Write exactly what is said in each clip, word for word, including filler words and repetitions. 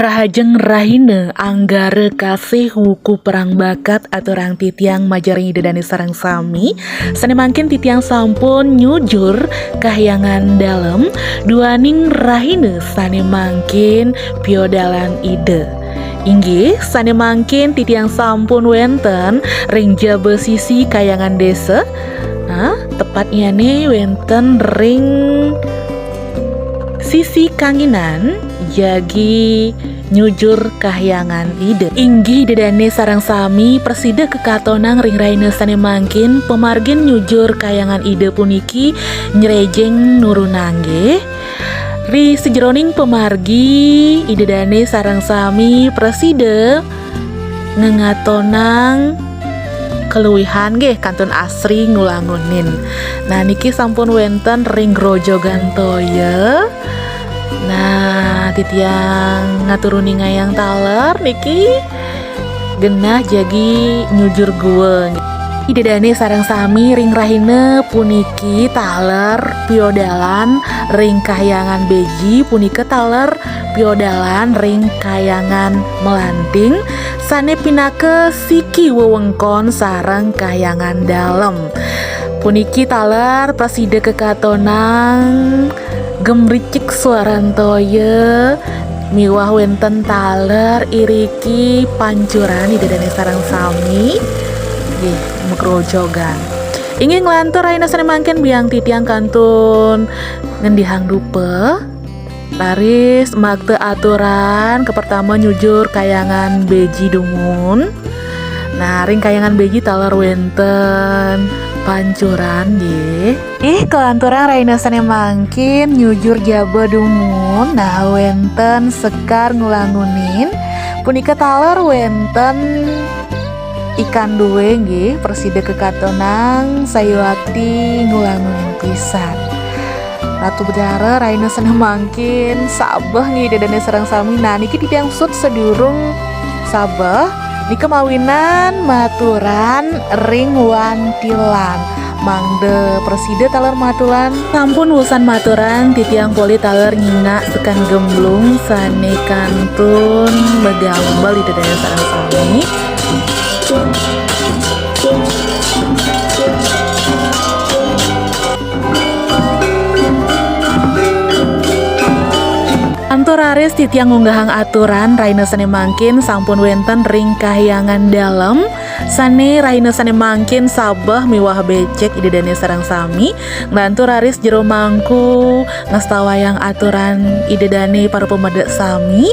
Rahajeng rahina, anggara kasih wuku perang bakat aturang titiang majeng ida dane sareng sami. Sane mangkin titiang sampun nyujur kahyangan dalem duaning rahina sane mangkin piodalan Ida. Inggih, sane mangkin titiang sampun wenten ring jaba sisi Kahyangan Desa. Nah, tepatnyane wenten ring sisi kanginan jagi nyujur kahyangan Ida. Inggih, ida dane sareng sami prasida kakatonang ring rahina sane mangkin pamargin nyujur kahyangan Ida puniki nyrejeng nurunang nggih. Ri sajeroning pamargi ida dane sareng sami prasida ngengatonang kaluihan nggih kantun asri ngulangunin. Nah, niki sampun wenten ring grojogan toya. Nah, titiang ngaturuningayang taler niki genah jagi nyujur gua. Ida dane sareng sami ring rahina puniki taler piodalan ring Kahyangan Beji, punika taler piodalan ring Kahyangan Melanting, sane pinaka siki wewengkon sareng Kahyangan Dalem. Puniki taler prasida kakatonang gemricik swaran toya miwah wenten taler iriki pancuran ida dane sareng sami. Nggih, magrojogan. Inggih nglantur rahina sane mangkin biang titiang kantun ngendihang dupa. Raris makta aturan kapertama nyujur Kahyangan Beji dumun. Nah, ring Kahyangan Beji taler wenten pancuran nggih. Ih, kalanturang rahina sane mangkin nyujur jaba dumun. Nah, wenten sekar ngulangunin. Punika taler wenten ikan due nggih, prasida kakatonang sayuwakti ngulangunin pisan. Ratu Betara, rahina sane mangkin sabeh nggih ida dane sareng sami. Nah, niki titiang sut sadurung sabeh nika mawinan maturan ring wantilan. Mangda prasida taler maturan. Sampun wusan maturan, titiang polih taler nyingak sekar gemblung sane kantun magambel ida dane sareng sami. Antuk raris titiang ngunggahang aturan, rahina sane mangkin sampun wenten ring Kahyangan Dalem, sane rahina sane mangkin sabeh miwah becik ida dane sareng sami. Nglantur raris jero mangku ngastawayang aturan ida dane para pamedek sami.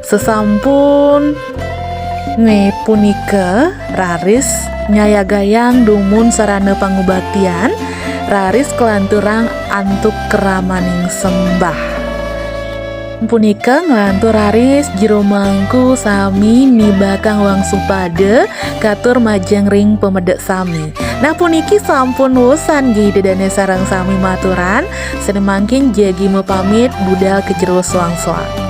Sasampun ne punika raris nyayagayang dumun sarana pangubatian, raris kalanturang antuk kramaning sembah. Punika nglantur raris jero mangku sami nibakang wangsupada katur majeng ring pamedek sami. Nah, puniki sampun wusan nggih ida dane sareng sami maturan, sane mangkin jagi mapamit budal ka jero soang-soang.